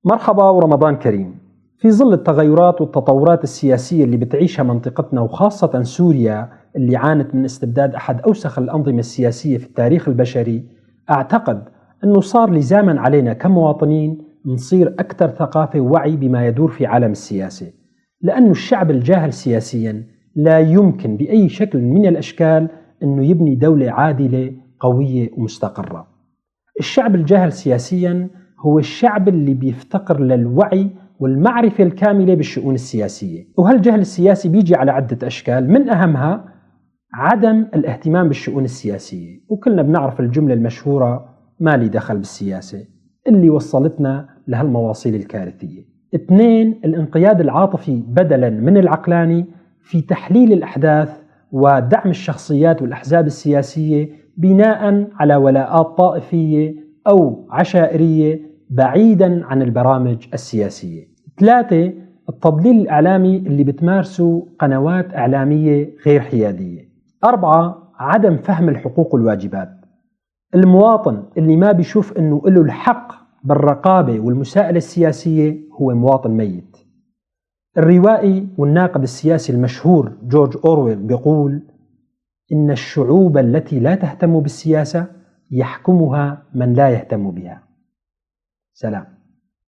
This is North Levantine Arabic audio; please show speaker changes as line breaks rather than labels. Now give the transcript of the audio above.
مرحبا ورمضان كريم. في ظل التغيرات والتطورات السياسية اللي بتعيشها منطقتنا وخاصة سوريا اللي عانت من استبداد أحد أوسخ الأنظمة السياسية في التاريخ البشري، أعتقد أنه صار لزاما علينا كمواطنين نصير أكثر ثقافة ووعي بما يدور في عالم السياسة، لأن الشعب الجاهل سياسيا لا يمكن بأي شكل من الأشكال أنه يبني دولة عادلة قوية ومستقرة. الشعب الجاهل سياسيا هو الشعب اللي بيفتقر للوعي والمعرفة الكاملة بالشؤون السياسية، وهالجهل السياسي بيجي على عدة أشكال، من أهمها عدم الاهتمام بالشؤون السياسية، وكلنا بنعرف الجملة المشهورة ما لي دخل بالسياسة اللي وصلتنا لهالمواصيل الكارثية. 2، الانقياد العاطفي بدلا من العقلاني في تحليل الأحداث ودعم الشخصيات والأحزاب السياسية بناء على ولاءات طائفية أو عشائرية بعيدا عن البرامج السياسية. 3، التضليل الإعلامي اللي بتمارسه قنوات إعلامية غير حيادية. 4، عدم فهم الحقوق والواجبات. المواطن اللي ما بيشوف أنه له الحق بالرقابة والمساءلة السياسية هو مواطن ميت. الروائي والناقد السياسي المشهور جورج أورويل بيقول إن الشعوب التي لا تهتم بالسياسة يحكمها من لا يهتم بها. سلام.